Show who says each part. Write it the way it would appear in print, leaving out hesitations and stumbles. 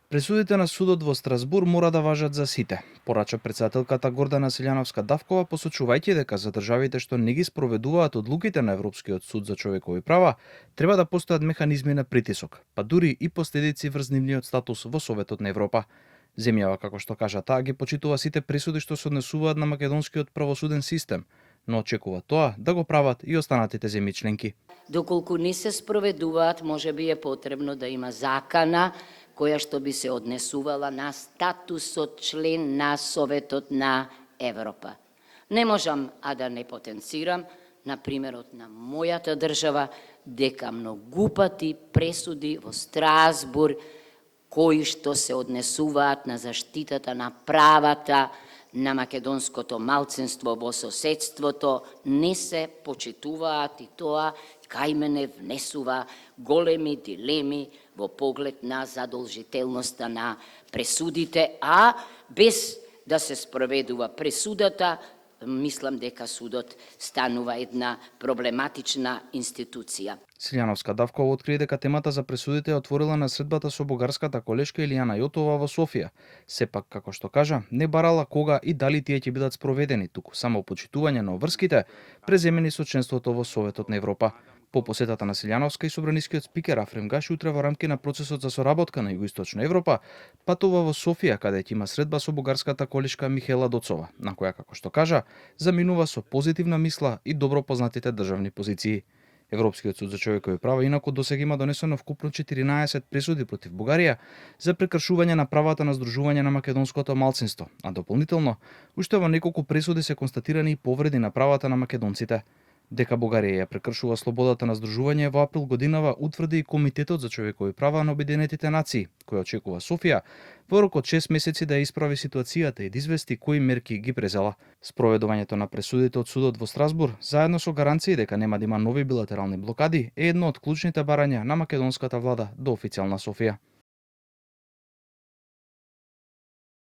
Speaker 1: Пресудите на судот во Страсбур мора да важат за сите, порача претседателката Гордана Силјановска-Давкова, посочувајќи дека за државите што не ги спроведуваат одлуките на Европскиот суд за човекови права, треба да постојат механизми на притисок, па дури и последици врз нивниот статус во Советот на Европа. Земјава, како што кажа таа, ги почитува сите пресуди што се однесуваат на македонскиот правосуден систем, но очекува тоа да го прават и останатите земји членки.
Speaker 2: Доколку не се спроведуваат, можеби е потребно да има закана која што би се однесувала на статусот член на Советот на Европа. Не можам да не потенцирам на примерот на мојата држава, дека многу пати пресуди во Страсбур кои што се однесуваат на заштитата на правата на македонското малцинство во соседството не се почитуваат, и тоа кај мене внесува големи дилеми во поглед на задолжителноста на пресудите, а без да се спроведува пресудата, мислам дека судот станува една проблематична институција.
Speaker 1: Силјановска-Давкова открие дека темата за пресудите е отворила на средбата со бугарската колешка Илијана Јотова во Софија. Сепак, како што кажа, не барала кога и дали тие ќе бидат спроведени, туку само почитување на обврските преземени со членството во Советот на Европа. По посетата на Силјановска и собранискиот спикер Афрем Гаши утре во рамки на процесот за соработка на Југоисточна Европа патува во Софија, каде ќе има средба со бугарската колешка Михела Доцова, на која, како што кажа, заминува со позитивна мисла и добро познатите државни позиции. Европскиот суд за човекови права инаку досега има донесено вкупно 14 пресуди против Бугарија за прекршување на правата на здружување на македонското малцинство, а дополнително уште во неколку пресуди се констатирани и повреди на правата на македонците. Дека Бугарија ја прекршува слободата на здружување во април годинава утврди и Комитетот за човекови права на Обединетите нации, кој очекува Софија во рок од 6 месеци да ја исправи ситуацијата и да извести кои мерки ги презела. Спроведувањето на пресудите од судот во Страсбур, заедно со гаранции дека нема да има нови билатерални блокади, е едно од клучните барања на македонската влада до официјална Софија.